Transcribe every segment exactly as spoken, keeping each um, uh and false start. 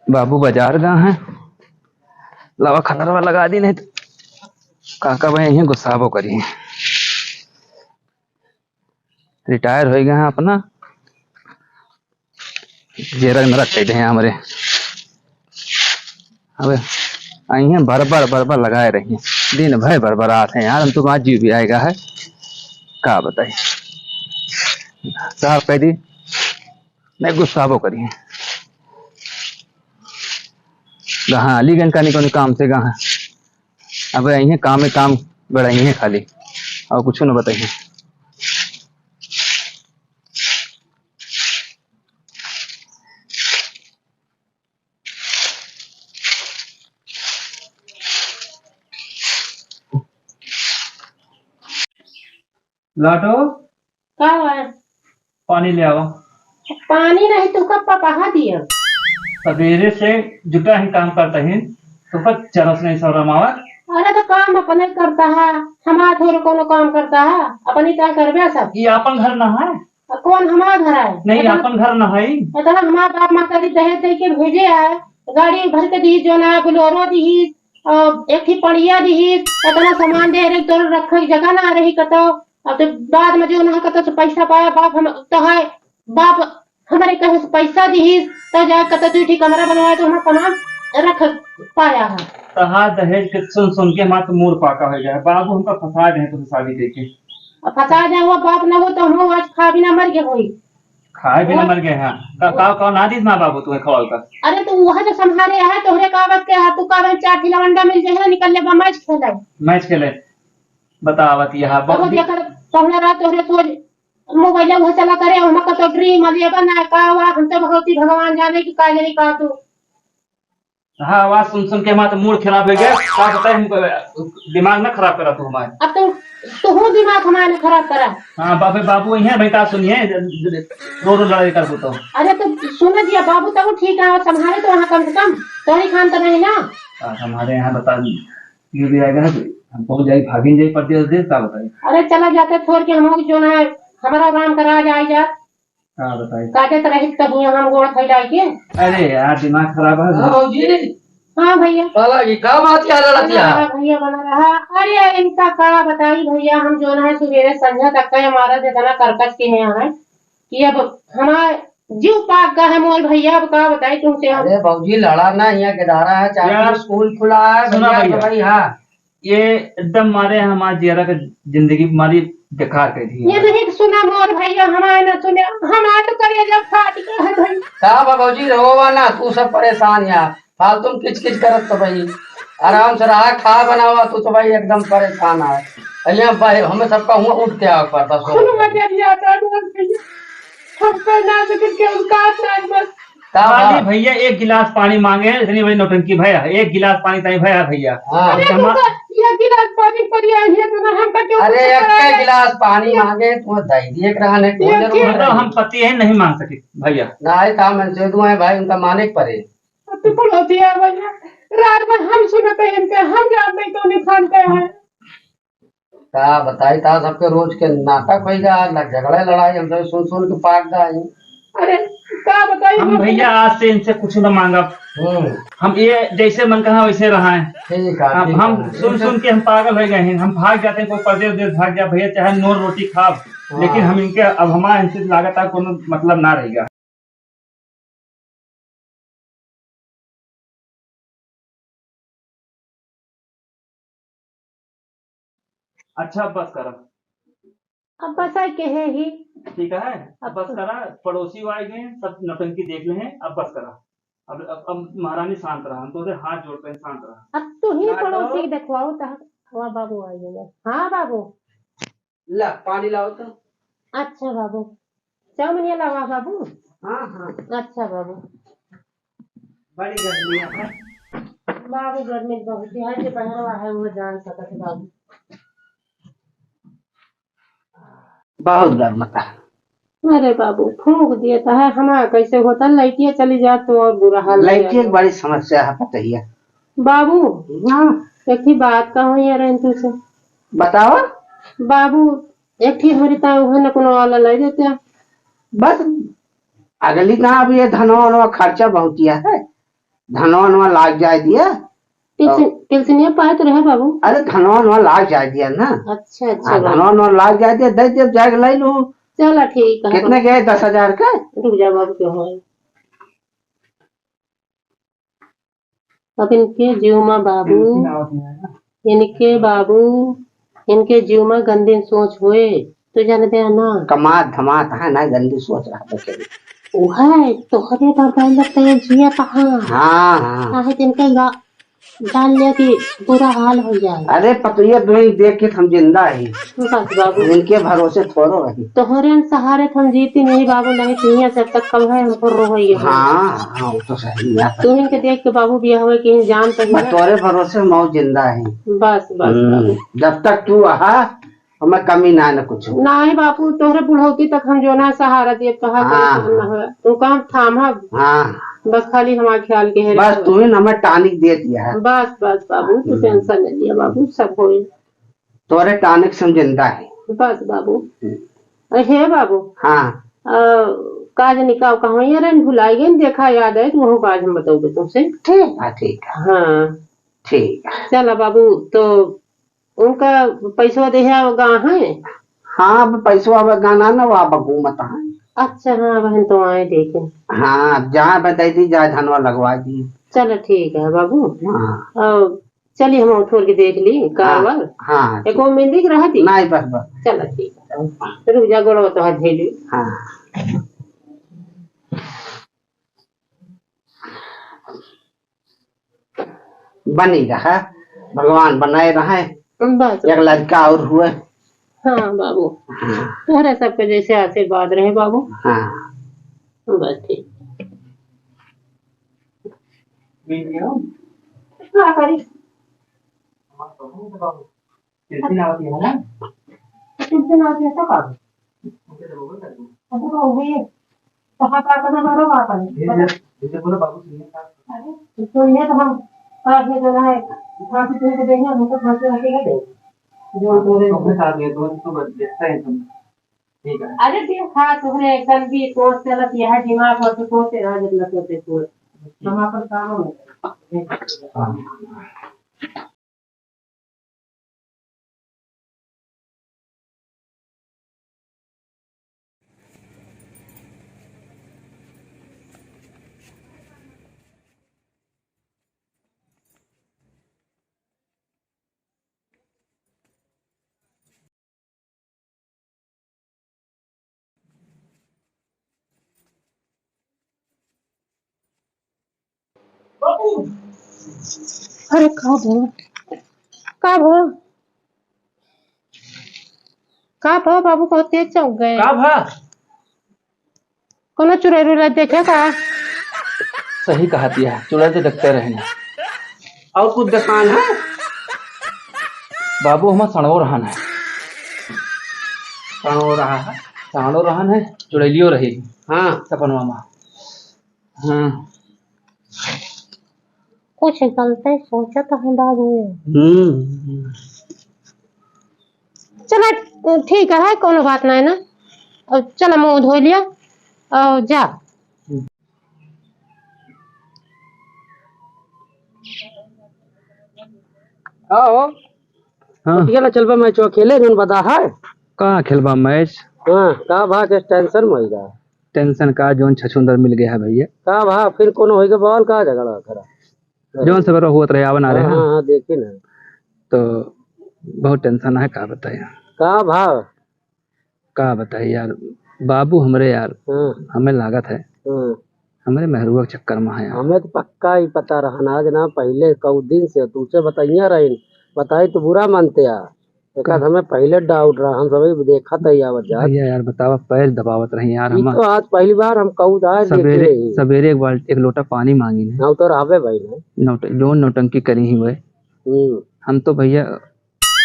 बाबू बाजार गा हैं, लावा खनरवा लगा दी, नहीं तो काका भाई यहीं गुस्साबो करी। रिटायर होइ गए हैं अपना, जेरक नरक कह दे हैं हमरे। अबे आई हैं, बरबर बरबर लगाए रही हैं, दिन भर बरबर आते हैं यार, हम तो आज जीव भी आएगा है, का बताई। साहब कह दी, नहीं गुस्साबो करी हैं। गहाँ अलीगंज का निको काम से गहाँ। अब यही काम में काम बढ़ाई है खाली, और कुछ न बताइए। लाटो, का हुआ? पानी ले आवा। पानी नहीं तो कब पपहा दिया? सवेरे से जुटा ही काम करता ही, तो पर चरस नहीं सौरम आवा। अरे तो काम अपने करता है, हमारा थोड़े कोनो काम करता है, अपनी क्या करबे सब। ये अपन घर ना है? और कौन हमारा घर है? नहीं, इतना अपन घर ना है। इतना हमारा बाप माँ कभी दहेज दे के भेजे है, गाड़ी भर के दी, जो ना बोलेरो दी, और एक ही पड़िया दी, इतना सामान दे रही, तो रखे की जगह ना रही कतो। अब तो बाद में जो ना कतो से पैसा पाया, बाप हम तो है, बाप हमारे कहे से पैसा दिहिस, तो जा कतो दुई ठी कमरा बनवाए, तो हमारा सामान रख पाया है। तहार दहेज के सुन सुन के हमार तो मूड़ पाका हो गया है। बाबू हमका फंसा दे तो शादी करके। अब फंसा जाए, वो बाप ना हो तो हम आज खा बिना मर गए होई। खाए बिना वो मर गए हैं। का, का, का ना दीस माँ बाबू तुम्हें खवाल का? अरे तो वह जो संभाले है, तोहरे का बात के है, तू का भाई चार ठिला अंडा मिल जाए, निकल ले बा मैच खेले। मैच खेले। बतावत यह अब बहुत दि- देखा, पहुना रात तोहरे सोच मोबाइल उहे चला करे, ओमा कतो ड्रीम लेबा ना का हुआ, हम तो भगवती भगवान जाने कि का जाने का तू। हाँ, आवाज सुन सुन के हमारा तो मूड खराब हो गया। का बताए हमको, दिमाग ना खराब करा तू हमारे। अब तो तू हूँ दिमाग हमारे ना खराब करा। हाँ, बाबे बाबू यही है भाई, का सुनिए, रो रो लड़ाई कर तो। अरे तो सुन दिया बाबू, तब ठीक है, और संभाले तो वहाँ कम से कम, तोहरी खान तो नहीं ना। हाँ, हमारे यहाँ बता दी। ये भी आएगा ना, हम पहुंच जाए, भागिन जाए, परदेस देस, का बताई? अरे चला जाते छोड़ के, हम लोग जो ना है, हमारा राम का राज आई जात। का बताई? काटे तो रहित कहीं हम गोड़ फैलाई के। अरे यार, दिमाग खराब है। हाँ, भौजी। हाँ भैया। साला, ये का बात क्या लड़त बना यार? रहा भैया, बना रहा। अरे इनका का बताई भैया, हम जो ना है सुबेरे संझा तक का हमारा जितना करकट के हैं, हैं कि अब हमारा जीव पाक गा है मोर भैया, अब का बताई तुमसे हम। अरे भौजी, लड़ा ना, यहाँ गिधारा है, चाहे यार, स्कूल खुला है, सुना भैया, भैया। भाई, हाँ। ये एकदम मारे हमार जियरा के जिंदगी मारी बेकार कर दी ये है। नहीं सुना मोर भैया, हमारे ना सुने, हमारे तो करेजा फाट गया है भाई। का बा भौजी, रोवा ना, तू सब परेशान यार, फालतू में किच किच करत तो भाई, आराम से रहा, खा बनावा, तू तो भाई एकदम परेशान है। यहाँ भाई हमें सबका हुआ उठ के आवे पड़ता सो। सुनो मत यार, यार, यार, यार, भैया, हम पे ना लेकिन के उनका ना बस। का खाली बा? भैया एक गिलास पानी मांगे, इतनी बड़ी नौटंकी भया, एक गिलास पानी ताई भया भैया। हाँ। अरे जमा- बाबा, ये गिलास पानी पड़ी है, ये तो ना हमका क्यों अरे कुछ एक कराया? गिलास पानी मांगे, तू दे दिए एक रहन है, ये कोई जरूरत क्या? मतलब नहीं। हम पति है, नहीं मांग सके भैया। नहीं, काम है, से दुआ है भाई, उनका माने के पड़े। अब तो पड़ोसी है भैया, रात में हम सुनते हैं इनके, हम जानते हैं तो नहीं खानते हैं। का बताई, ता सबके रोज के नाटक होई गा, ल-, झगड़े लड़ाई, हम सब सुन सुन के पाक गए। अरे, का बताई, हम हम भैया आज से इनसे कुछ न मांगब। हम्म। हम ये जैसे मन कहा वैसे रहा है। ठीक है, अब ठीक हम है। सुन सुन के हम पागल हो गए हैं, हम भाग जाते हैं, कोई परदेस देश भाग जा भैया, चाहे नोर रोटी खाब, हाँ। लेकिन हम इनके, अब हमारा इनसे लागत है कोनो मतलब ना रहेगा। अच्छा, अब बस करा। अब बस आए के है ही। ठीक है, अब बस करा, पड़ोसी आ गए, सब नौटंकी देख ले हैं, अब बस करा। अब, अब, अब महारानी शांत रहा, हम तो हाथ जोड़ते हैं, शांत रहा। अब तू ही ना पड़ोसी तो के देखवाओ तो। वाह बाबू आ गए। हाँ बाबू। ला, पानी लाओ तो। अच्छा बाबू, चाउमिन ये लावा बाबू। हाँ, हाँ। अच्छा बाबू। बड़ी गर्मी है। बाबू, गर्मी बहुत है, जे बहरवा है, वो जान सकत है बाबू। बहुत गर्म था। अरे बाबू, फूंक दिए तो है, हमारा कैसे होता, लड़कियां चली जात तो और बुरा हाल हो लड़की जाता। एक बड़ी समस्या है, पता ही है। बाबू, हाँ। एक ही बात कहूँ यार तुझसे। बताओ। बाबू, एक ही धोरी ता उहे न कोनो वाला ले देते। बस, अगली कहाँ, अब ये धनवा वनवा खर्चा बहुत किया है। धनवा वनवा लाग जाए दिया। पिलसिन-, पिलसिनिया पाए तो रहे बाबू। अरे धनवा वनवा लाग जाए दिया ना। अच्छा, अच्छा हाँ, बाबू। धनवा वनवा लाग जाए दिया, दे दे, जाके लाई लू। चला ठीक है कितने बाबू। के? दस हजार के? रुक जा बाबू, क्यों हो? अब इनके जीव मा बाबू, इनके बाबू, इनके जीव मा गंदी सोच होए, तो जाने दे ना। कमात धमात है ना, गंदी सोच रहा बच्चे। उहै, तोहरे बाबा लगता है जिया तहाँ। हाँ, हाँ। काहे दिन के गा-, जान लिया कि बुरा हाल हो जाए। अरे पतोहिया, तुम्हें देख के हम जिंदा ही। बस बाबू। इनके भरोसे थोड़ो रही। तोहरे सहारे तो हम जीती नहीं बाबू, नहीं तो यहाँ से अब तक कब है हमको रोइए। हाँ, हाँ, वो तो सही है। तू इनके देख के बाबू बिया हुए कि जान तो बस है। तोरे भरोसे हम और जिंदा ही। बस, बस, हम्म, बाबू। जब तक तू आहा, हमें कमी ना न कुछ हो। नहीं बापू, तोहरे बुढ़ौती तक हम जो ना सहारा दिए, कहा हाँ, करे तो हाँ। ना हो। तू काम थाम है। हाँ। बस खाली हमारे ख्याल के है बस रे। तू ही हमें टॉनिक दे दिया है। बस, बस बाबू, तू हम्म। टेंशन नहीं लिया बाबू, सब होई। तोरे टॉनिक से हम जिंदा है। बस बाबू। हम्म। अरे हे बाबू। हाँ। अ, का जनी का कहूँ यार, भुलाई गए, देखा याद है तो वहू का आज हम बताऊंगे तुमसे। ठीक है, ठीक है। हाँ। ठीक है। चला बाबू, तो उनका पैसवा देहे आवा गा है? हाँ, अब पैसवा आवा गा ना, ना, वो अब घूमत है। अच्छा, हाँ, बहन तो आए देखे। हाँ, अब जहाँ बताई दी, जाए धनवा लगवा दी। चलो, ठीक है बाबू। हाँ। और चलिए, हम उठोर के देख ली, हाँ, कावर। हाँ, एको ठीक। मिली के रह दी? नहीं, बस, बस। चलो, ठीक है। रुक जा, गोड़वा तो हाथ धे ली। हाँ। बनी रहा, भगवान बनाए रहे। बस। एक लड़का और हुए। हाँ बाबू, हाँ। तोहरा सबके जैसे आशीर्वाद रहे बाबू। हाँ। बस ठीक। का करी? टिफिन आवत है ना? टिफिन आवत है तो का? अरे बाबू, ये कहाँ का करना वाला बात है? ये जब, ये जब बोला बाबू सुनिए का? अरे, सुनिए तो हम, का है जो है, फांसी तुमको देंगे, हमको फांसी रखेगा देंगे। जो हाँ, तोरे तो अपने साथ ये दोस्त तो बस देखते हैं तुम। ठीक है। अरे देखा, तुमने एकदम भी सोच चलत, यह दिमाग में तो सोचे रहा, जितना सोचे सोच। हम अपन काम में। हाँ। अरे का भो, का भो, का भो बाबू, बहुत तेज चौंक गए। का भा? कोनो चुड़ैल उड़ैल देखे का? सही कहत है, चुड़ैल तो देखते रहे ना। और कुछ देखान है? बाबू, हमार सड़वो रहन है। सड़वो रहा है? सड़वो रहन है, चुड़ैलियो रही। हाँ। सपनवा में। हाँ। कुछ गलते सोचत है बाबू। हम्म। चला, ठीक है, कोनो बात नहीं ना। अब चला, मुँह धो लिया और जा। का हो? हाँ। खेला चलबा मैच खेले, जौन बता है। का खेलबा मैच? हाँ, का भा के टेंशन में होइगा? टेंशन का, जौन छछूंदर मिल गया है भैया। का भा, फिर कोनो होइगा बवाल, का झगड़ा खड़ा? जौन सवेरे होत रहे, आवा ना रहे, हाँ, हाँ। हाँ, हाँ, देखी ना। तो बहुत टेंशन है, का बताई। का भा? का बताई यार, बाबू हमरे यार, हाँ। हमें लागत है, हाँ। हमरे मेहरुआ के चक्कर में है यार। हमें तो पक्का ही पता रहा ना, आज ना पहले कऊ दिन से तुमसे बताइया रही, बताई तो बुरा मानते यार। एक आध हमें पहिले डाउट रहा, हम सभी देखत ही आवत जात। भैया यार बतावा, पैर दबावत रही यार, ई हम तो आज पहली बार हम कहूँ जाए देखे सवेरे, ही। सवेरे एक बाल्टी, एक लोटा पानी मांगी ने। हाँ, तो रहबे भाई ने। नौट-, जौन नौटंकी करी ही हुए। हम्म। हम तो भैया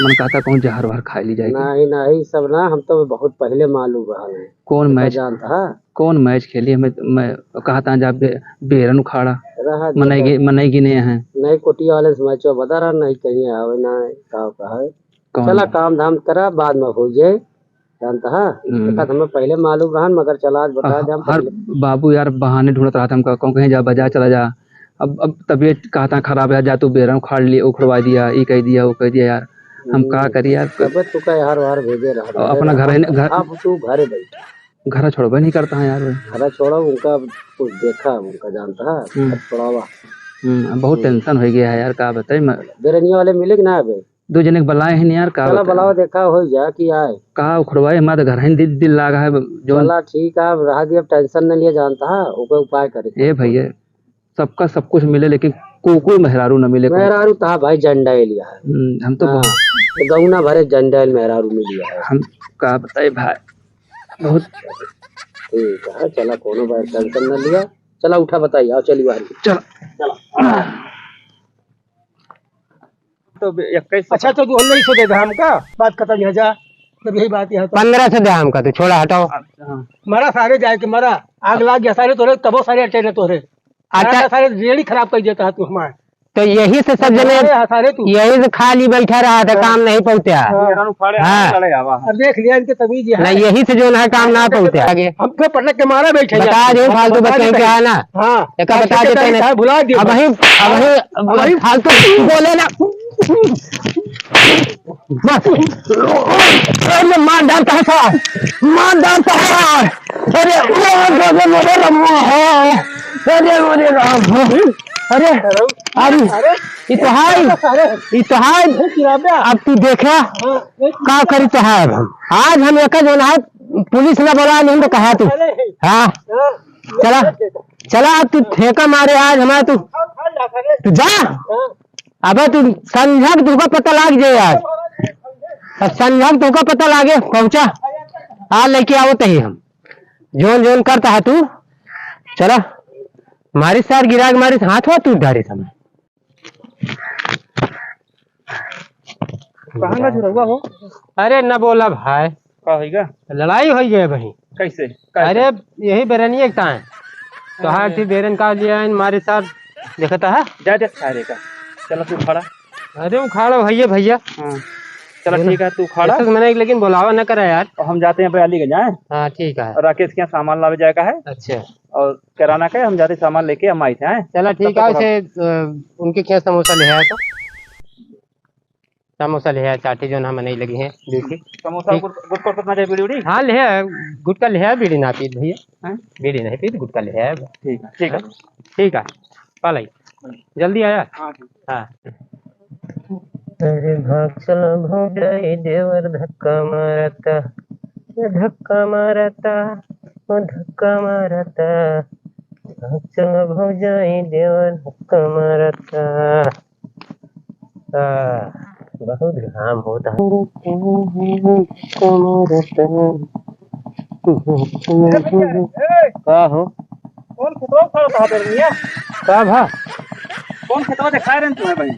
मन कहता कहूँ जहर वहर खाए ली जाए। नहीं, नहीं, सब ना, हम तो बहुत पहिले मालूम रहा है। कौन तो मैच, जानता है? कौन मैच खेली? हमें, मैं कहता जा बे-, बेरन उखाड़ा। रहा मनई दे। गे-, मनई गिने हैं। नहीं, कोटिया वाले से मैच बता रहा, नहीं कहीं आवे ना, का कहा है। कौन चला बा? काम धाम करा, बाद में हो जाए, जानता है? हम्म। देखा, हमें पहले मालूम रहन, मगर चला, आज बता आ, दे, हम हर पहले बाबू यार बहाने ढूंढत रहत हमका, कहूँ कहीं जा, बाजार चला जा, अब, अब तबियत कहता खराब है, जा तू बेरन उखाड़ लिए, उखड़वा दिया, ई कह दिया, वो कह दिया यार, हम का हम्म। करी यार? तबियत तो का यार वार भेजे रहा और अपना घर ही न-, घर आप तू घरे बैठा। घर छोड़बे नहीं करता है यार। घर छोड़ा, उनका कुछ देखा, उनका जानता है, हम्म। घर छोड़ावा। हम्म, अब बहुत हम्म। tension हो गया है यार, का बताई मैं। बेरनिया वाले मिले कि ना अबे? दो जने के बुलाए हैं यार, का चला बताई? बुलावा, देखा हो जा कि आए। का उखड़वाए, हमारे घर ही दिल, दिल लागा है, जो चला ठीक है, अब रहा दी, अब tension न लिया जानता है, ओके उपाय करे। ए भैया, सबका सब कुछ मिले, लेकिन को-, कोई मेहरारू न मिले। मेहरारू तो हाँ भाई, जंडाइल है। हम्म, हम तो हाँ, बहुत ये गौना भरे जंडाइल मेहरारू मिली है। हम का बताए भाई, बहुत ठीक है, चला कोनो बात tension न लिया। चला उठा बताई, आओ चली बाहर। चला। चला। तो इक्कीस सौ अच्छा, तो तू उन्नीस सौ दे दे हमका, बात खत्म यहाँ जा। तब यही बात यहाँ तो। पन्द्रह सौ दे हमका, तू छोड़ा, हटाओ। अच्छा, हाँ। मरा सारे जाए के मरा, आग लाग गया सारे तोरे, तबो सारे अटे न तोरे। अच्छा। मरा सारे रेड़ी खराब कर देता है तू हमारे। तो यही से सब जने, अरे हाँ, सारे तू। यही से खाली बैठा रहा था, हाँ। काम नहीं पहुँचा। हाँ। हाँ। अब देख लिया इनके तमीज ये ना, है। यही से जो ना काम ना पहुँचा। आगे। हमको पटक के मारा बैठे बता हैं। दे, फालतू बता बच्चे दे। क्या है ना? हाँ। एक बता देते हैं। भुला दिए। अब वही, अब वही, अब वही फालतू बोले ना। बस। अरे मार डालता है सार, मार डालता है यार। अरे, अरे, अरे, अरे, अरे, अरे, अरे, अरे, राम। अरे, अरे, ई तो है, ई तो है। अब तू देखा, का करी तो है अब हम। आज हम एक जौन है, पुलिस न बोला नहीं तो कहा तू। हाँ, चला, चला, अब तू ठेका मारे आज हमारे, तू, तू जा। अबे तू संझा के तुमका पता लाग जाए आज। अब संझा के तुमका पता लागे, पहुँचा। आ लेके आवत ही हम। जौन जौन करता है तू, चला। मारी सार गिरा के मारी हाथ हो तू डारे समय। कहाँ का झुरौआ हो? अरे न बोला भाई। का होइगा? लड़ाई होइ गए भाई। कैसे? का अरे, है? यही बेरनिए का है। तो हाँ, अरे। ठीक बेरन का लिया है, मारे साथ देखता है। जा देख सारे का। चला तू खड़ा। अरे, उखाड़ो भैया, भैया। हाँ। चला बोला। ठीक है, तू खड़ा। ऐसे तो मैंने एक लेकिन बुलावा न करा यार। और हम जाते हैं भाई अलीगंज, आए? हाँ, ठीक है। और राकेश के यहाँ सामान लावे जाए का है। अच्छा। और किराना का हम जाते सामान लेके हम आई थे, आए? चला ठीक तब है, तक उसे, अ, उनके खेत समोसा ले आया तो। समोसा ले आया, चाटी जो ना मनई लगी है, देखी। समोसा, ठीक। गुट-, गुटखा कितना जाए, बीड़ी उड़ी? हाँ, ले आया, गुटखा ले आया, बीड़ी ना पीत भैया। हैं? बीड़ी नहीं पीत, गुटखा ले आया। ठीक है, ठीक है। ठीक है, पालाई। जल्दी आया। हाँ, ठीक। हाँ। अरे भाग चला भौजाई, देवर धक्का मारता, ये धक्का मारता, वो धक्का मारता। भाग चला भौजाई, देवर धक्का मारता। आ, बहुत घाम होता है। का हो? कौन खेतवा उखाड़त रहा तेरे मियाँ? का भा? कौन खेतवा दिखाए रहे तुम्हें भाई?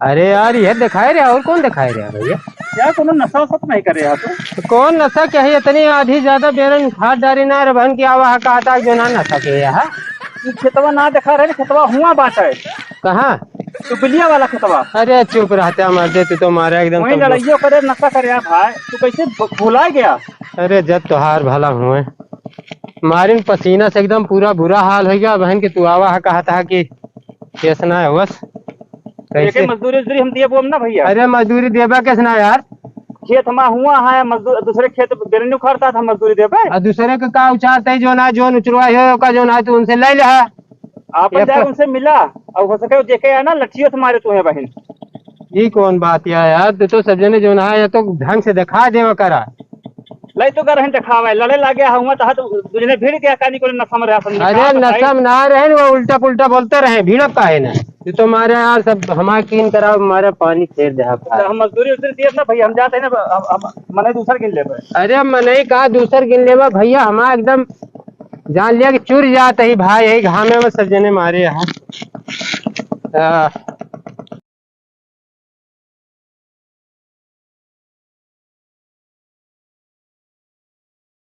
अरे यार, यह दिखाए रहे, और कौन दिखाए रहे भैया? क्या कोनो नशा वशा तो नहीं करे यार तू? तो कौन नशा क्या है, इतनी आधी ज्यादा बेरन खाद डारी ना रे बहन की आवा है, कहा था जो ना नशा के है। ये खेतवा ना दिखा रहे, खेतवा हुआ बात है। कहाँ? तू बिलिया वाला खेतवा। अरे चुप रहता मर्दे, तू तो मारे एकदम वहीं कम लड़ाइयों करे, नशा करे यार भाई, तू कैसे भ-, भुला गया? अरे जब तोहार भला हुए, मारिन पसीना से एकदम पूरा बुरा हाल हो गया। बहन के तू आवा है, कहा था कि केस ना है बस। एक कैसे? मजदूरी उजदूरी हम दिए बोम ना भैया। अरे मजदूरी देबा कैसे ना यार? खेत हमा हुआ है, मजदूर दूसरे खेत बेरनी उखाड़ता था, मजदूरी देबे। आ दूसरे के का उचारते ही जो ना, जो उचरवा है, ओका जो ना, तू उनसे ले ले। आपन एक जाए तो उनसे मिला, और हो सके जेके है ना, लठियों से मारे तुम्हें बहन। ई कौन बात या यार, तू तो सब जने जो ना है, ये तो ढंग से दिखा देवा करा। लई तो गरहन देखावे, लड़े लागे हुआ तो हाथ दुजने भिड़ गया, कानी को नशा में रहा, समझे अरे का बताई? नशा में ना रहे, वो उल्टा पुल्टा बोलते रहे, भिड़ब काहे ना? तू तो मारे यार सब हमारे कीन कराओ, मारे पानी फेर दे आप। तो हम मजदूरी उजदूरी दिए ना भैया, हम जाते हैं ना, हम, हम मने दूसर गिन लेबे। अरे मने का दूसर गिन लेबा भैया, हमारा एकदम जान लिया कि चुर जात ही भाई, यही घामे में सब जने मारे यहाँ। आ,